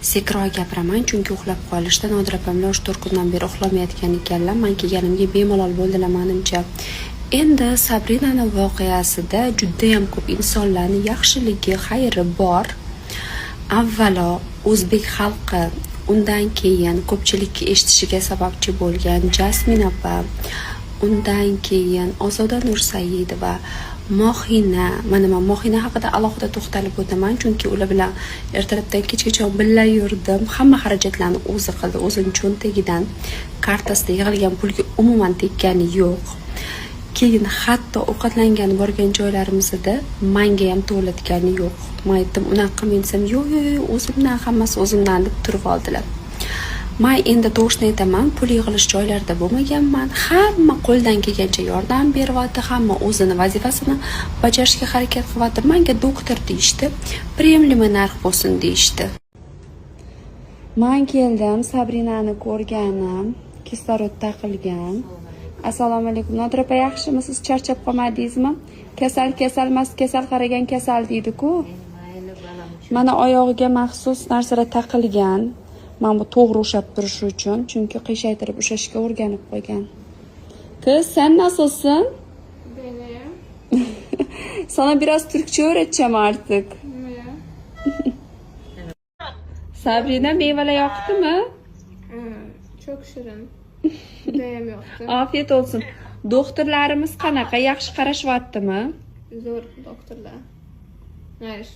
Sekinroq gapiraman, chunki uxlab qolishdi. Nodira opamlar 3-4 kundan beri uxlamayotgan ekanlar. Man kelganimga bemalol bo'ldilar, manimcha. Endi Sabrinani voqeasida judayam ko'p insonlarni yaxshiligi, xayri bor. Avvalo o'zbek xalqi, undan keyin ko'pchilikka eshitishiga sababchi bo'lgan Jasmin opa, undan keyin Ozoda Nursaidova, Mohina. Mana man Mohina haqida alohida to'xtalib o'taman, chunki ular bilan ertalabdan kechgacha birga yurdim. Hamma xarajatlarni o'zi qildi, o'zini cho'ntagidan, kartasida yig'ilgan pulga umuman tekkani yo'q. Keyin hatto ovqatlangani borgan joylarimizda manga ham to'latgani yo'q. Man aytdim, unaqa qilmang desam, yo'q, yo'q, yo'q, o'zimdan, hammasi o'zimdan deb turib oldilar. Man endi to'g'risini aytaman, pul yig'ilish joylarida bo'lmaganman. Hamma qo'ldan kelgancha yordam beryapti, hamma o'zini vazifasini bajarishga harakat qilyapti. Manga doktor deyishdi, приемлемый narx bo'lsin deyishdi. Man keldim, Sabrinani ko'rganim, kislorod taqilgan. Assalomu alaykum, Nodira opa, yaxshimisiz? Charchab qolmadingizmi? Kasal kasal emas, kasal qaragan kasal deydi-ku. Mayli, bolam. Mana, oyog'iga maxsus narsalar taqilgan. Mana bu to'g'ri ushlab turishi uchun, chunki qiyshaytirib ushlashga o'rganib qo'ygan. Kız, sen nasılsın? Benim. Sana biraz Türkçe öğreteceğim artık. Ne? Sabrina, meyveler yoqdimi? Çok şirin. Judayam yoqdi. Afiyet olsun. Doktorlarimiz qanaqa? Yaxshi qarashyaptimi? Zo'r doktorlar. Знаешь,